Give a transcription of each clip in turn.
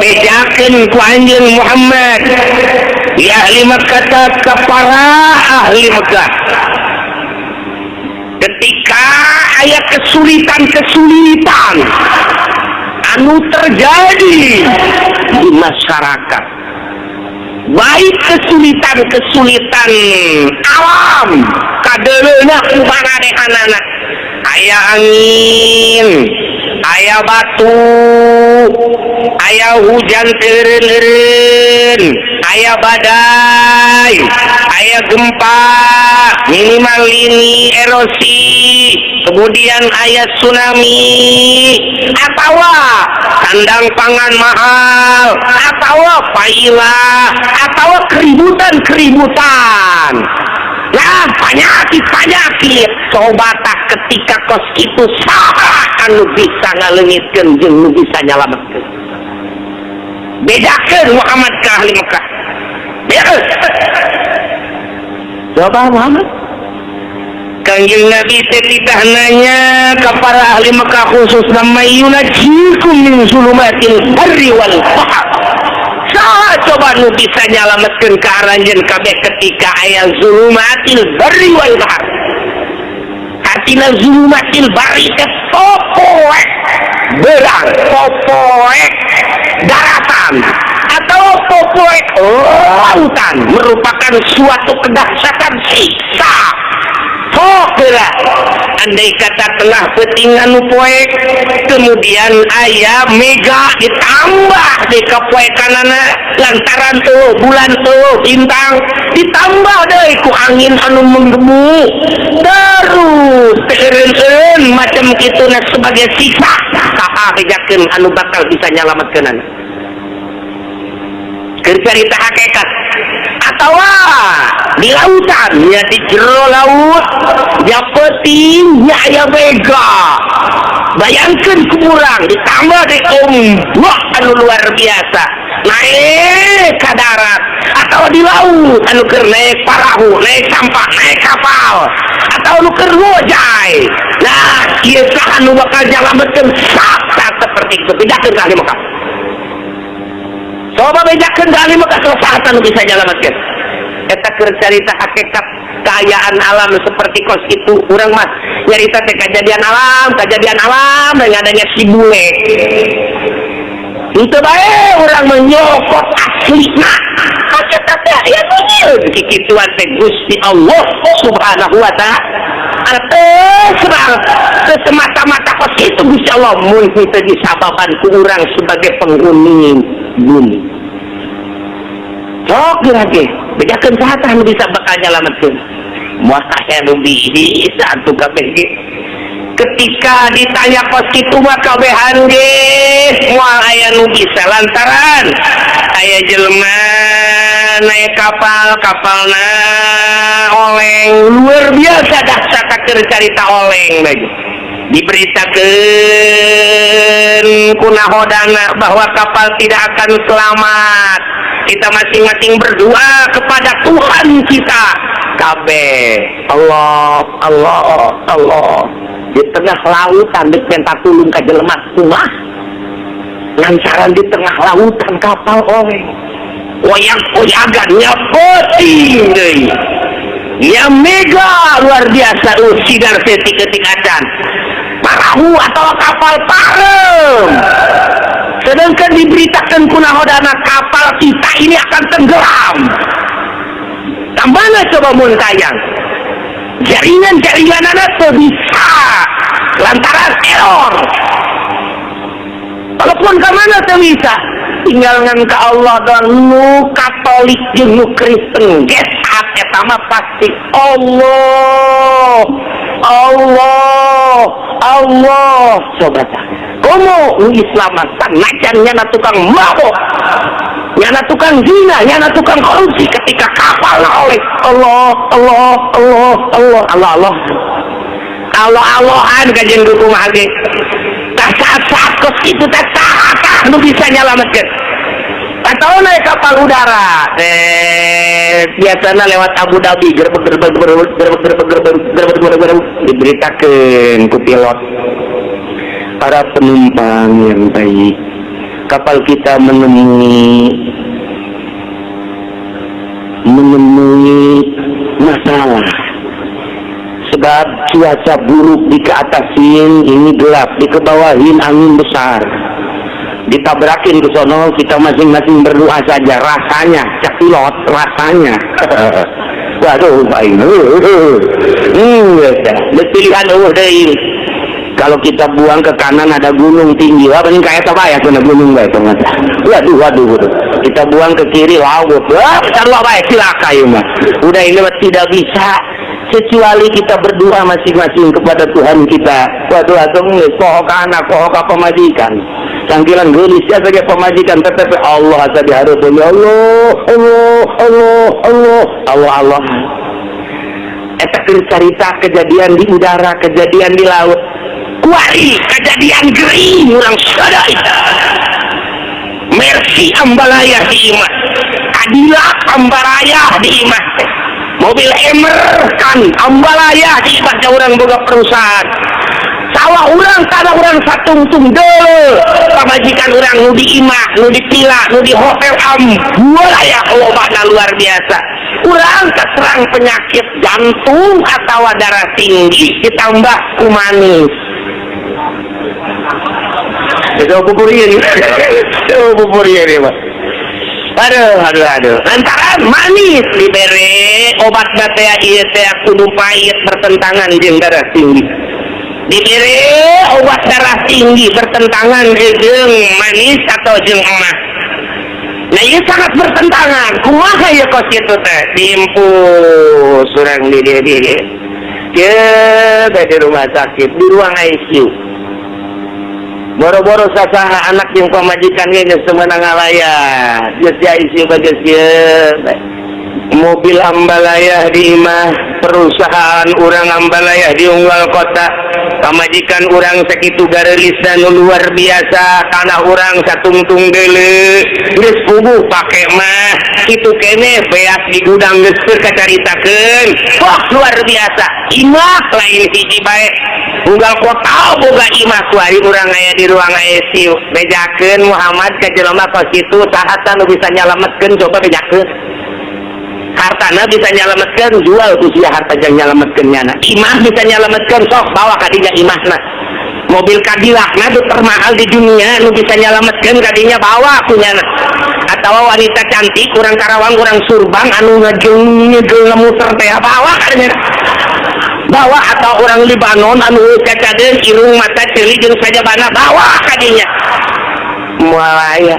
Bejakeun ku anjeun Muhammad ya ahli Makkah ka para ahli Mekah ketika aya kesulitan-kesulitan anu terjadi di masyarakat, baik kesulitan-kesulitan alam kadeuleuna ku maranehanana, aya angin, aya batu, aya hujan teureun-eureun, aya badai, aya gempa, minimal ini erosi, kemudian aya tsunami, atawa kandang pangan mahal, atau pailah, atau keributan-keributan. Nah, penyakit-penyakit. Coba tak ketika kos itu saha anu bisa ngaleungitkeun jeung nu bisa nyalametkeun? Bedakeun Muhammad ke ahli Mekah. Bedakeun. Coba Muhammad. Kangjeng Nabi teh titah nanya ke para ahli Mekah, khususna, "Mayyunajjikum min zulumatil barri wal bahr?" Saha coba nu bisa nyalametkeun ka aranjeun kabeh ketika aya zulumatil barri wal bahr? Artina zulumatil barri teh popoek beurang, popoek daratan, atau popoek lautan merupakan suatu kedahsyatan siksa. Sok geura andai kata tengah peuting anu poek, kemudian aya mega, ditambah di kapoekanana lantaran tuh bulan tuh bintang, ditambah deui ku angin anu menggebu terus teureun-eureun macam kitu sebagai siksa, saha bejakeun anu bakal bisa nyalametkeunana? Keur carita hakikat. Atau di lautan ya, di jero laut ya, peuting ya, aya mega, bayangkan kurang ditambah di ombak anu luar biasa naik ke darat, atau di laut anu keur naik parahu, naik sampan, naik kapal, atau anu keur ngojay. Nah, ieu saha anu bakal nyalametkeun saat seperti itu? Bedakeun ka ahli Mekah. Coba bedakeun ka ahli Mekah, saha anu bisa nyalametkeun? Eta keur carita hakikat keayaan alam seperti kos itu. Urang mah nyarita teh kejadian alam, kejadian alam dengan adanya si bule itu bae, urang menyokot aslina hakikat teh aya nu nyieun kikituan teh Gusti Allah Subhanahu wa Ta'ala. Terserah semata-mata kos itu Gusti Allah mun teu disababan ku urang sebagai penghuni bumi. Sok geura ge bejakeun saha tah nu bisa bakal nyalametkeun? Moal aya nu bisa atuh kabeh ge. Ketika ditanya kos kitu mah kabehan ge moal aya nu bisa, lantaran aya jelema naik kapal, kapalna oleng luar biasa dahsyat. Keur carita oleng lagi, diberitakan ku nahodana bahwa kapal tidak akan selamat, kita masing-masing berdoa kepada Tuhan kita kabeh, Allah, Allah, Allah. Di tengah lautan dek minta tulung ka jelema kumaha? Lantaran di tengah lautan kapal oleng, oyak-oyagan nya, peuting deui ya, mega luar biasa, sidar setik-ketik acan, parahu atau kapal parem, sedangkan diberitakan ku nahodana kapal kita ini akan tenggelam. Tambahnya coba mun tayang jaringan-jaringan anak tuh bisa lantaran error, telepon ke mana tuh bisa, tinggal ngan ke Allah dan nu Katolik jeung nu Kristen ge saat eta mah pasti Allah, Allah, Allah. Coba tah komo nu Islam sanajan nyana tukang mabok, nyana tukang zina, nyana tukang korupsi, ketika kapal oleh Allah, Allah, Allah, Allah, Allah, Allah, Allah, Allahan kajian kumaha ge. Tah, saat-saat kos itu teh saha tah nu bisa nyalametkeun? Atau naik kapal udara, biasanya lewat Abu Dhabi, gerbek gerbek gerbek gerbek gerbek gerbek gerbek gerbek gerbek, diberitakan ku pilot, "Para penumpang yang baik, Kapal kita menemui masalah. Sebab cuaca buruk dikeatasin, ini gelap, dikebawahin angin besar. Ditabrakin ke sono, kita masing-masing berdoa saja. Rasanya, cak pilot, rasanya. Waduh, baik. Pilihan Allah deui. Kalau kita buang ke kanan ada gunung tinggi, wah paling kayak apa ya kena gunung bae ternyata. Waduh, waduh, waduh. Kita buang ke kiri laut. Wah, sarua bae cilaka ieu mah. Udah ini mah tidak bisa kecuali kita berdoa masing-masing kepada Tuhan kita. Waduh, atuh geus poho ka anak, poho ka pamajikan. Sangkilan geulis ya sebagai pamajikan tetep Allah asa dihareupeun ya Allah, Allah, Allah, Allah, Allah, Allah. Eta keur carita kejadian di udara, kejadian di laut. Kuari kejadian gering urang sadaya. Mercy ambalaya di imah. Cadillac ambalaya di imah teh. Mobil Emmer kan ambalaya di imah teh urang boga perusahaan. Sawah urang, tanah urang satungtung deuleu. Pamajikan urang nu di imah, nu di villa, nu di hotel ambalaya lobana luar biasa. Urang keserang penyakit jantung atau darah tinggi ditambah ku manis. Itu bubur ini, itu bubur ini, Pak. Aduh, aduh, aduh. Lantaran manis dibere obat teh ieu teh kudu pahit bertentangan jeung darah tinggi. Dibere obat darah tinggi bertentangan jeung manis atau jeung emas. Nah, ini sangat bertentangan. Kumaha ya kos kitu teh? Diimpus urang di dieu di dieu. Kieu teh di rumah sakit, di ruang ICU. Boro-boro sasaha anak jeung pamajikan ge geus teu meunang ngalayat. Geus di ICU bae geus kieu teh. Mobil ambalaya di imah, perusahaan urang ambalaya di unggal kota, pamajikan urang sakitu gareulisna nu luar biasa, tanah urang satungtung deuleu, geus puguh pake mah, kitu keneh beas di gudang geus keur kacaritakeun. Wah, luar biasa. Imah lain hiji bae. Unggal kota boga imah kuari urang aya di ruang ICU. Bejakeun Muhammad ka jelema kos kitu saha tah nu bisa nyalametkeun coba bejakeun. Hartana bisa nyalametkeun, jual ku sia harta jang nyalametkeun nyana. Imah bisa nyalametkeun, sok bawa ka dinya imahna. Mobil Cadillac na nu termahal di dunia nu bisa nyalametkeun ka dinya bawa ku nyana. Atawa wanita cantik kurang Karawang kurang Surbang anu ngejeng ngejeng muter teh bawa ka dinya. Bawa atau orang Libanon anu cacadeun irung mata ceuli jeung sajabana bawa ka dinya. Moal aya.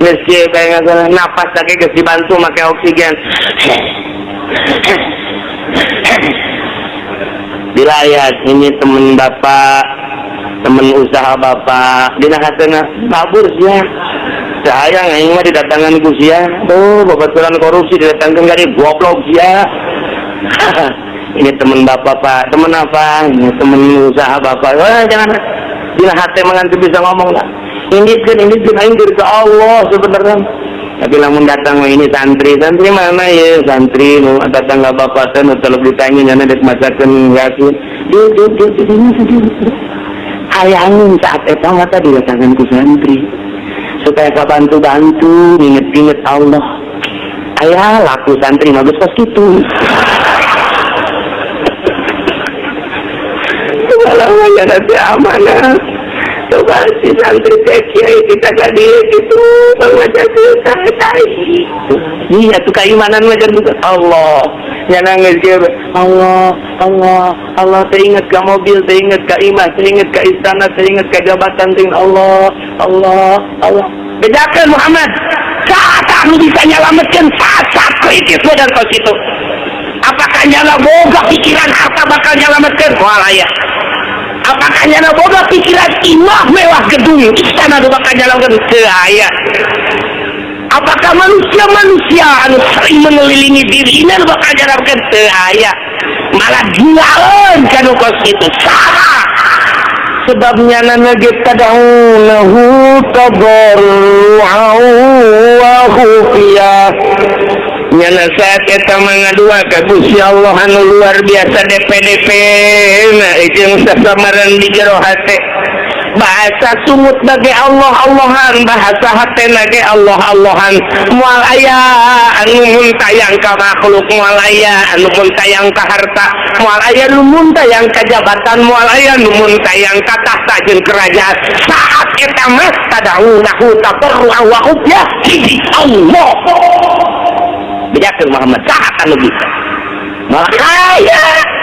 Geus kieu bae ngasalah napas lagi geus dibantu make oksigen. Dilayat ini temen bapak, temen usaha bapak, dina hatena kabur sia. Sayang aing mah didatangan ku sia. Tuh babaturan korupsi didatangkeun ka dieu goblok sia. Ini temen bapak pak, temen apa? Ini temen usaha bapak. Wah, jangan. Dina hate mah ngan teu bisa ngomong lah. Inditkeun, inditkeun aing keur ka Allah sebenarnya. Tapi lamun datang mah ini santri, santri mana ya? Santri nu datang ka bapak teh nu telep ditanya nyana dek macakeun yasin. Dieu dieu dieu dieu dieu dieu. Hayangin saat eta mah teh didatangan ku santri. Supaya kabantu-bantu nginget-nginget Allah. Aya laku santri mah geus kos kitu. Kalau ya nanti amanah. Coba si santri teh kiai kita ka dieu kitu mangajakeun tai. Iya tuh keimanan mah jangan Allah. Nya nangis kieu Allah, Allah, Allah teringat ka mobil, teringat ka imah, teringat ka istana, teringat ka jabatan, teringat Allah, Allah, Allah. Bejakeun Muhammad. Saat anu bisa nyalametkeun saat-saat kritis badan kos kitu. Apakah nyala boga pikiran harta bakal nyalametkeun? Moal aya. Apakah nyala boga pikiran imah mewah gedung istana nu bakal nyalametkeun? Teu aya. Apakah manusia-manusia anu sering mengelilingi diri ini nu bakal nyalametkeun? Teu aya. Malah gilaeun ka nu kos kitu. Salah. Sebabnya nana ge tad'unahu tadarru'an wa khufiyah. Nyana saat eta mangadua ka Gusti Allah anu luar biasa DPDP na jeung sasamaran di jero hate. Bahasa sungut bagi Allah Allahan, bahasa hatena ge Allah Allahan. Moal aya anu muntayang ka makhluk, moal aya anu muntayang ka harta, moal aya nu muntayang ka jabatan, moal aya nu muntayang ka tahta jeung kerajaan. Saat eta mah tadaunahu tadarruan wa khufya, hiji Allah. Bejakeun Muhammad saat anu bisa. Moal aya.